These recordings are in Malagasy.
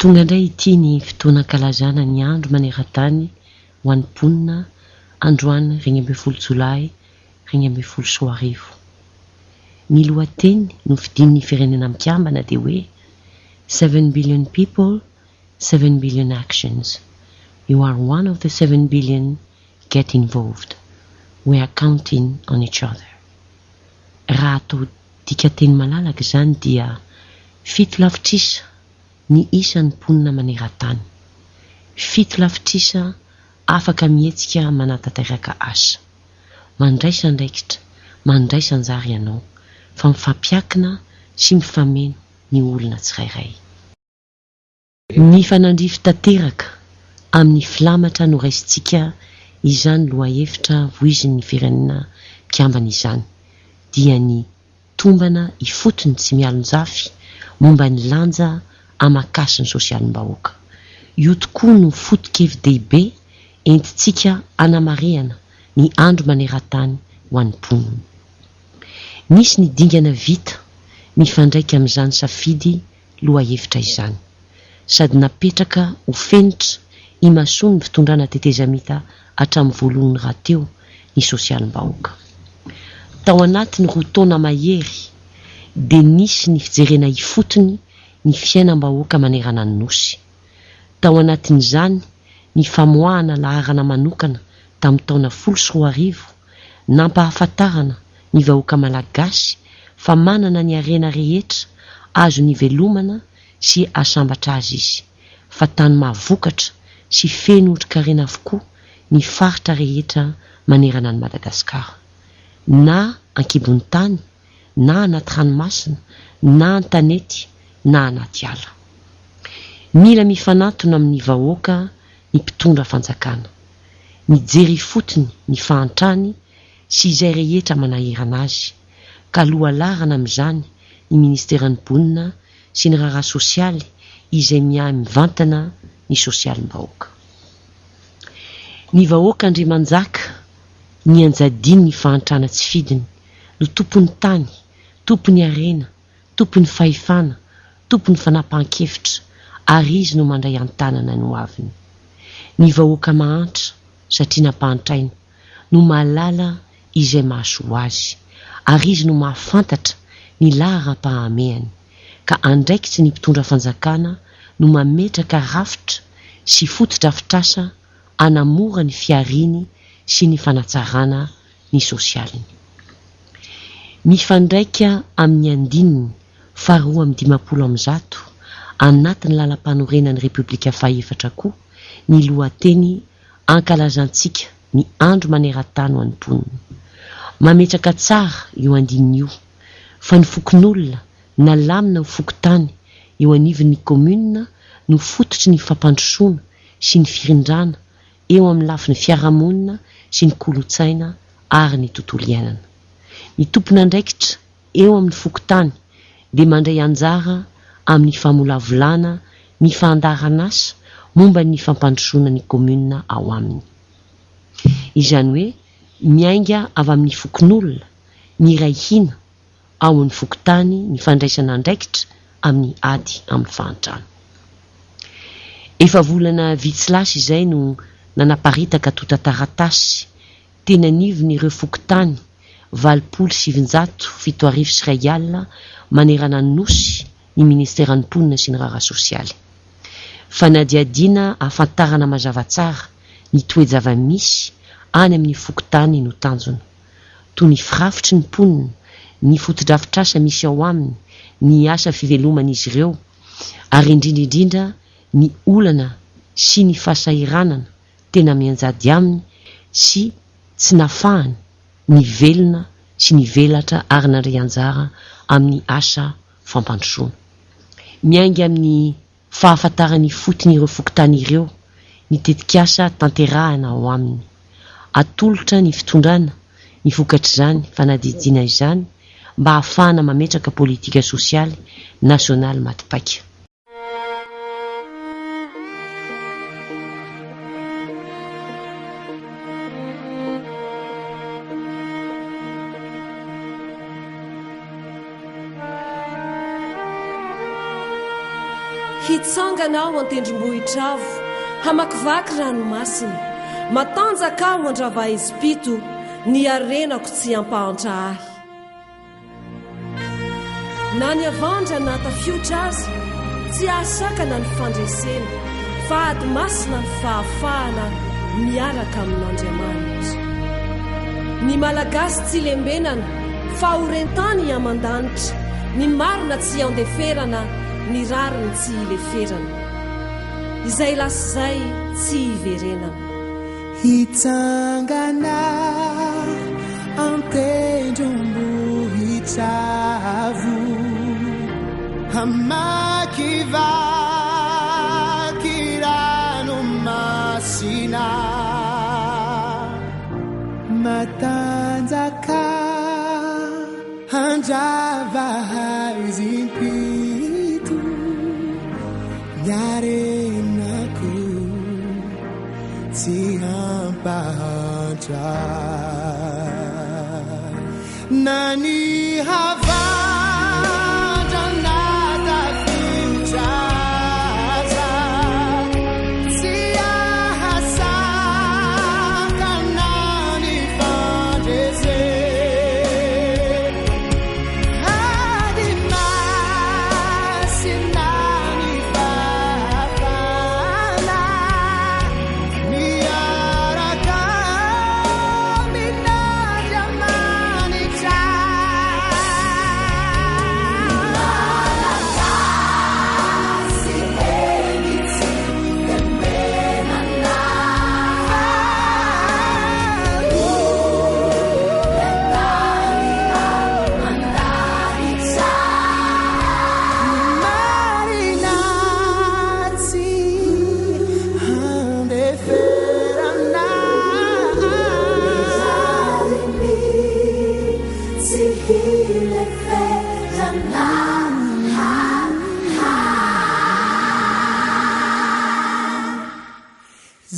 Tonga indray ity ny fotoana ankalazana ny andro maneran-tany ho an'ny mponina androany 11 jolay 2011. Ny lohateny nofidin'ny Firenena Mikambana dia hoe Seven billion people, seven billion actions. You are one of the seven billion, get involved. We are counting on each other. Raha atao dikanteny malalaka izany dia fito lavitrisa ny isan'ny mponina maneran-tany. Fito lavitrisa afaka mihetsika manatanteraka asa. Mandraisa andraikitra, mandraisa anjara ianao, fa mifampiankina sy mifameno ny olona tsirairay. Mifanandrify tanteraka amin'ny filamatra noraisintsika izany lohahevitra voizin'ny Firenena Mikambana izany, dia ny tombana ifotony tsy mialon-jafy momba ny lanja aman-kasin'ny sosialim-bahoaka. Io tokoa no foto-kevi-dehibe entintsika hanamarihana ny Andro maneran-tany ho an'ny mponina. Nisy ny dingana vita mifandraika amin'izany safidy lohahevitra izany, sady napetraka ho fenitra imasoan'ny fitondrana tetezamita hatramin'ny voalohany rahateo ny sosialim-bahoaka. Tao anatin'ny roa taona mahery dia nisy ny fijerena ifotony ny fiainam-bahoaka manerana ny Nosy. Tao anatin'izany ny famoahana laharana manokana tamin'ny taona 2010 nampahafantarana ny vahoaka Malagasy fa manana ny harena rehetra azony ivelomana sy ahasambatra azy izy, fa tany mahavokatra sy feno otrikarena avokoa ny faritra rehetra manerana an'i Madagasikara, na an-kibon'ny tany, na anaty ranomasina, na an-tanety, na anaty ala. Mila mifanatona amin'ny vahoaka ny mpitondra fanjakana, mijery ifotony ny fahantrany sy izay rehetra manahirana azy, ka lohalaharana amin'izany ny Ministeran'ny Mponina sy ny Raharaha Sosialy izay miahy mivantana ny sosialim-bahoaka. Ny vahoaka Andriamanjaka nianjadian'ny fahantrana tsy fidiny no tompon'ny tany, tompon'ny harena, tompon'ny fahefana, tompon'ny fanapahan-kevitra ary izy no mandray an-tanana ny hoaviny. Ny vahoaka mahantra satria nampahantraina no mahalala izay mahasoa azy ary izy no mahafantatra ny laharam-pahamehany ka andraikitry ny mpitondra fanjakana no mametraka rafitra sy fotodrafitrasa hanamora ny fihariany sy ny fanatsarana ny sosialiny. Mifandraika amin'ny andininy faha-152 anatin'ny Lalampanorenan'ny Repoblika fahefatra koa ny lohateny ankalazantsika ny Andro maneran-tany ho an'ny mponina. Mametraka tsara io andininy io fa ny fokonolona nalamina ho fokontany eo anivon'ny kaominina no fototry ny fampandrosoana sy ny firindrana eo amin'ny lafiny fiarahamonina sy ny kolontsaina ary ny tontolo iainana. Ny tompon'andraikitra eo amin'ny fokontany dia mandray anjara amin'ny famolavolana ny fandaharan'asa momba ny fampandrosoana ny kaominina ao aminy. Izany hoe miainga avy amin'ny fokonolona miray hina ao amin'ny fokontany ny fandraisana andraikitra amin'ny ady amin'ny fahantrana. Efa volana vitsy lasa izay no nanaparitaka antontan-taratasy teny anivon'ireo fokontany 1080 manerana ny Nosy ny Ministeran'ny Mponina sy ny Raharaha Sosialy. Fanadihadiana ahafantarana mazava tsara ny toe-java-misy any amin'ny fokontany no tanjona. Toy ny firafitry ny mponina, ny fotodrafitrasa misy ao aminy, ny asa fiveloman'izy ireo, ary indrindra indrindra ny olana sy ny fahasahiranana tena mianjady aminy sy tsy nafahany nivelona sy nivelatra ary nandray anjara amin'ny asa fampandrosoana. Miainga amin'ny fahafantarana ifotony ireo fokontany ireo ny tetikasa tanterahina ao aminy. Atolotra ny fitondrana ny vokatr'izany fanadihadiana izany mba hahafahana mametraka politika sosialy nasionaly maty paika. Hitsangana aho an-tendrombohitra avo, hamakivaky ranomasina. Matanjaka aho handrava aizim-pito, ny harenako tsy hampahantra ahy. Na ny havandra na tafiotra aza, tsy hahasakana ny fandresena, fa ady masina ny fahafahana miaraka amin'Andriamanitra. Ny Malagasy tsy lembenana, fa ho ren-tany aman-danitra, ny marina tsy andeferana, ny rariny tsy ileferana. Izay lasa izay tsy hiverenana. Hitsangana an-tendrombohitra avo, hamakivaky ranomasina matanjaka, handrava haizim-pito ny arenako. Tsy hampahantra na ny havandra na tafiotra aza, tsy ahasakana ny fandresena. Ady masina ny fahafahana. Miaraka amin'Andriamanitra. Malagasy eny tsy lembenana. Ho entanina aman-danitra. Marina tsy handeferana. Rariny tsy hileferana.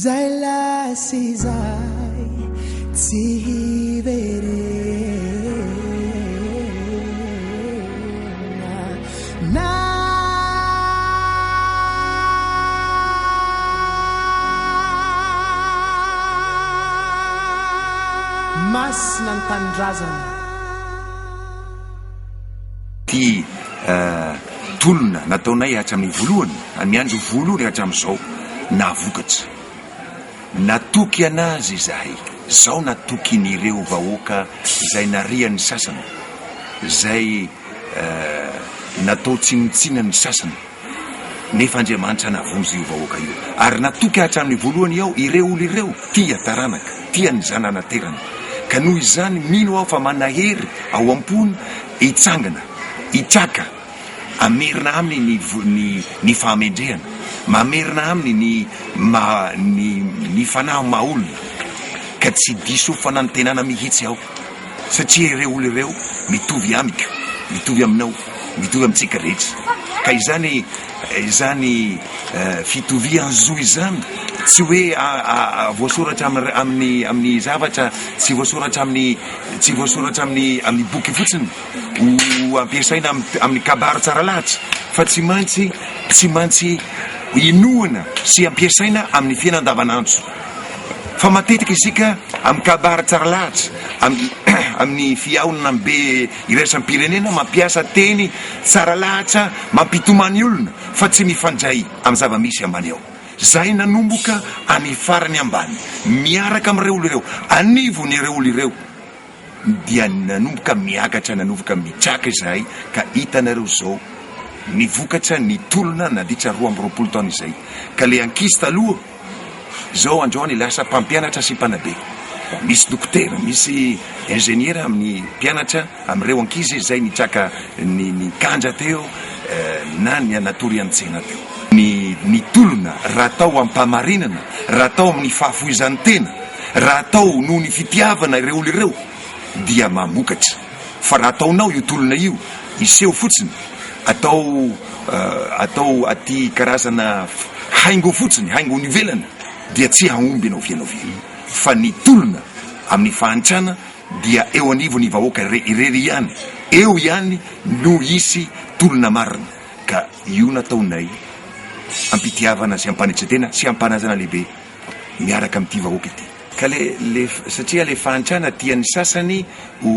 Zay lasa izay tsy hiverenana. Masina ny tanindrazana. Ity tolona nataonay hatramin'ny voalohany, ny andro voalohany hatramin'izao, nahavokatra. Natoky an'azy izahay, zao natokin'ireo vahoaka izay narian'ny sasany, izay natao tsinontsinona ny sasany, nefa Andriamanitra navonjy io vahoaka io. Ary natoky hatramin'ny voalohany aho ireo olo ireo tia taranaka, tia ny zananaterany. Ka noho izany mino aho fa manahery ao am-pony hitsangana, hitraka, Hamerina aminy ny ny ny fahamendrehana, mamerina aminy ny maha ny ny fanahy maha olona, ka tsy diso fanantenana mihitsy aho, satria ireo olona ireo mitovy amiko, mitovy aminao, mitovy amintsika rehetra, ka izany izany fitovian-zo izany tsy hoe voasoratra amin'ny amin'ny zavatra tsy voasoratra amin'ny tsy voasoratra amin'ny amin'ny boky fotsiny. ho ampiasaina amin'ny kabary tsara lahatra fa tsy maintsy tsy maintsy inoana sy ampiasaina amin'ny fiainana andavanandro. Fa matetika isika amin'ny kabary tsara lahatra, amin'ny fihaonana be iraisam-pirenena mampiasa teny tsara lahatra mampitomany olona fa tsy mifandray amin'ny zava-misy ambany ao. Zahay nanomboka any farany ambany miaraka amin'ireo olona ireo, anivon'ireo olona ireo. dia nanomboka miakatra nanomboka mitraka izahay ka hitanareo izao ny vokatra ny tolona nandritra 22 taona izay ka le ankizy taloha izao androany lasa mpampianatra sy mpanabe misy dokotera misy ingénieur amin'ny mpianatra amin'ireo ankizy izay nitraka ny ny kanja teo na ny natory an-tsena teo ny ny tolona raha atao am-pahamarinana raha atao amin'ny fahafoizan'ny tena Raha atao noho ny fitiavana ireo olona ireo dia mamokatra fa raha ataonao io tolona io hiseho fotsiny, atao atao aty karazana haingo fotsiny, haingony ivelany dia tsy hahomby na oviana oviana fa ny tolona amin'ny fahantrana dia eo anivon'ny vahoaka irery ihany, eo ihany no hisy tolona marina ka io nataonay. am-pitiavana sy am-panetren-tena sy am-panajana lehibe miaraka amin'ity vahoaka ity. Ka le le satria le fahantrana tian'ny sasany ho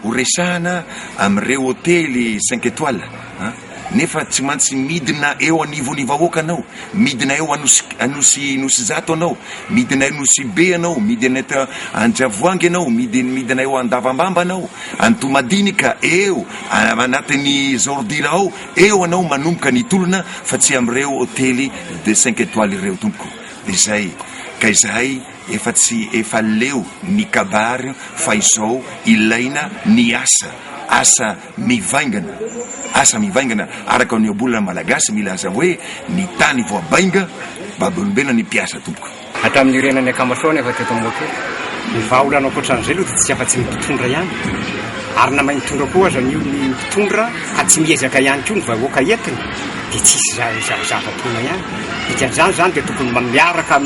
ho resahana amin'ireo hotely cinq étoiles an, nefa tsy mantsy midina eo anivon'ny vahoaka anao, midina eo Anosy Anosy Nosizato anao, midina eo Nosibe anao, midina eto Andravoahangy anao, midina midina eo Andavambamba anao, Antohomadinika eo anatin'ny ordure ao, eo anao manomboka ny tolona fa tsy amin'ireo hotely de cinq étoiles ireo tompoko. Izay ka izahay efa tsy efa leo ny kabary fa izao ilaina ny asa, asa mivaingana, asa mivaingana araka ny ohabolana malagasy milaza hoe ny tany voabainga babolombelona ny mpiasa tompoko. Hatramin'ny niorenan'ny Akamasoa anefa teto Ambohikely, ny vahaolana ankoatran'izay aloha dia tsy afa-tsy ny mpitondra ihany, ary na mahay mitondra koa aza ny ny mpitondra ka tsy miezaka ihany koa ny vahoaka entiny dia tsy hisy zava-poana ihany. Dikan'izany izany dia tokony mba miaraka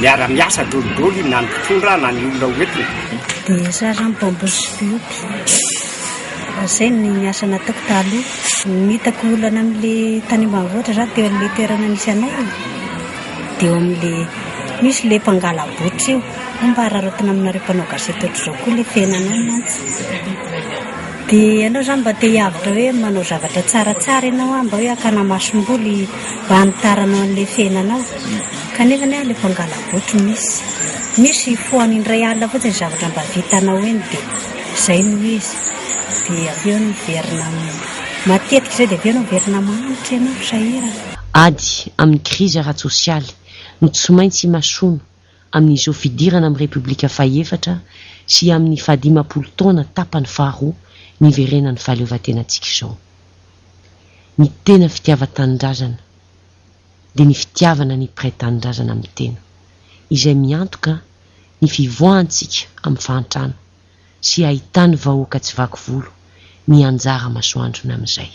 miara-miasa dolidoly na ny mpitondra na ny olona ho entina. Dia za zany mpamboly sy mpiompy. Zay ny asa nataoko taloha. Ny hitako olana amin'le tany ambanivohitra zany teo amin'le toerana nisy anay dia eo amin'le misy le mpangala-botry io. Mba araraotina aminareo mpanao gazety ohatr'izao koa le fiainana any mantsy. Dia ianao izany mba te hiavotra hoe manao zavatra tsaratsara ianao an, mba hoe hakana masomboly mba hanitaranao an'ilay fiainanao. Kanefa anie ilay mpangala-botry misy. Misy fohany indray alina fotsiny zavatra mba vitanao eny dia izay no izy. Dia avy eo miverina matetika izay dia avy eo ianao miverina mahantra ianao, sahirana. Ady amin'ny krizy ara-tsosialy no tsy maintsy imasoana amin'izao fidirana amin'ny Repoblika fahefatra sy amin'ny fahadimampolo taona tapany faharoa niverenan'ny fahaleovantenantsika izao. Ny tena fitiavan-tanindrazana dia ny fitiavana ny mpiray tanindrazana amin'ny tena, izay miantoka ny fivoahantsika amin'ny fahantrana sy ahitan'ny vahoaka tsy vaky volo ny anjara masoandrony amin'izay.